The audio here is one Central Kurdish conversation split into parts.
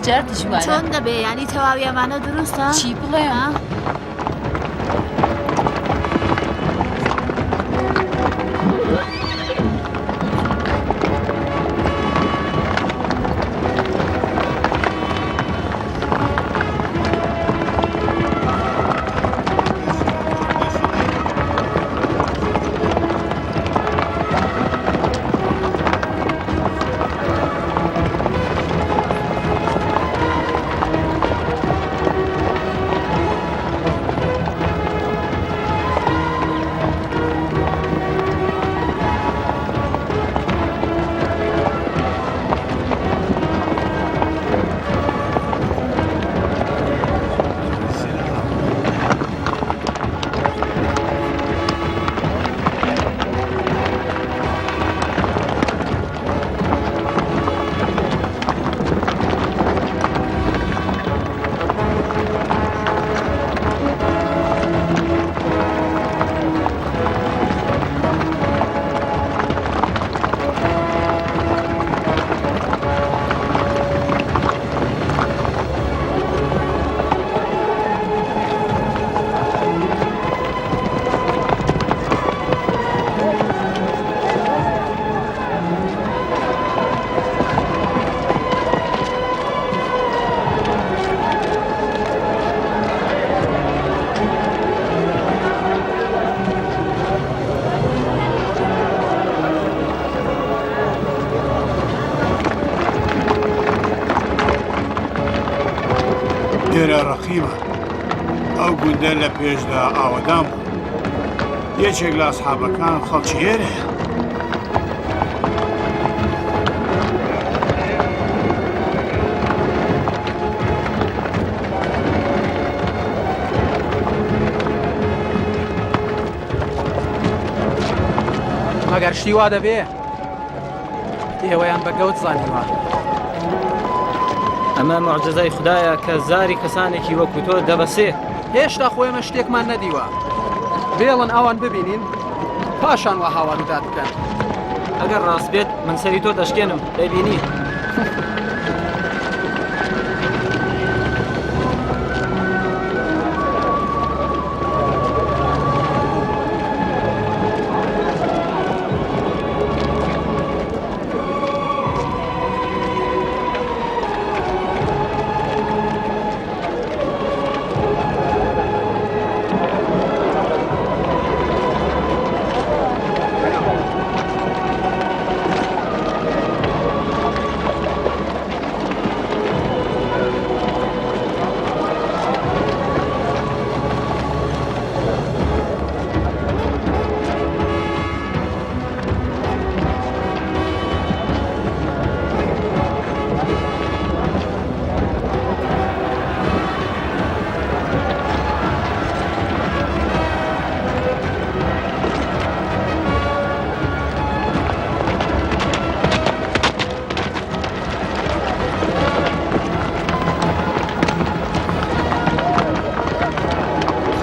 یەکجار دژوارە. چۆن دەبێ؟ یانی تەواوی ئەمانە دروستە؟ چی بڵێم؟ ئێرە ڕەقیبە. ئەو گوندە لە پێشدا ئاوەدان بوو. یەکێک لە ئەسحابەکان خەڵکی ئێرەیە. مەگەر شتی وا دەبێ؟ ئێوەیان بە گەوت زانیوە. ئەمە موعجزەی خودایە کە زاری کەسانێکی وەکو تۆ دەبەسێ. هێشتا خۆ ئێمە شتێکمان نەدیوە. بێڵن ئەوان ببینین پاشان وا هاوار و داد بکەن. ئەگەر ڕاست بێت من سەری تۆ دەشکێنم دەیبینی.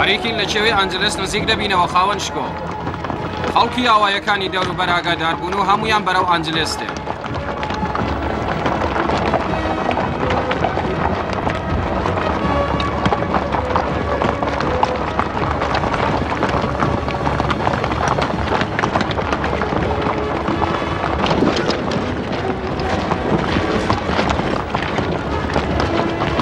خەریکین لە کێوی ئەنجلس نزیک دەبینەوە خاوەن شکۆ. خەڵکی ئاوایەکانی دەوروبەر ئاگادار بوون و هەموویان بەرەو ئەنجلس دێن.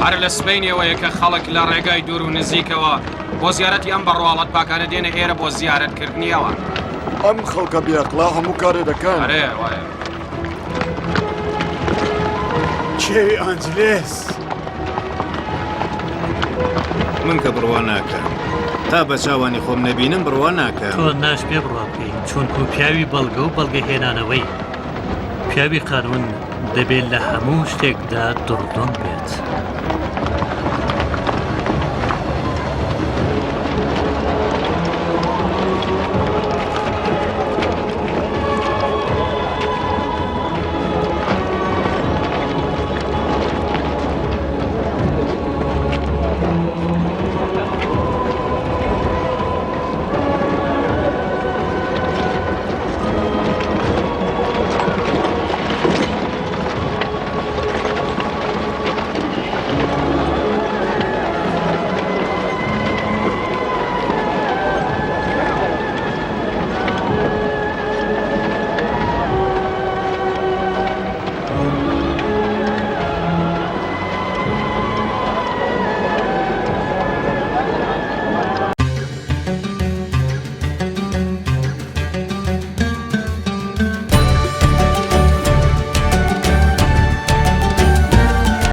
هەر لە سبەینێوەیە کە خەڵک لە ڕێگای دوور و نزیکەوە بۆ زیارەتی ئەم بەڕواڵەت پاکانە دێنە ئێرە بۆ زیارەت کردنی ئەوان. ئەم خەڵکە بێ ئەقڵە هەموو کارێ دەکەن. ئەرێ وایە. کێوی ئانجلێس. من کە بڕوا ناکەم. تا بە چاوانی خۆم نەبینم بڕوا ناکەم. تۆ ناشبێ بڕوا بکەی چونکو پیاوی بەڵگە و بەڵگە هێنانەوەی. پیاوی قانون دەبێ لە هەموو شتێکدا دڕدۆنگ بێت.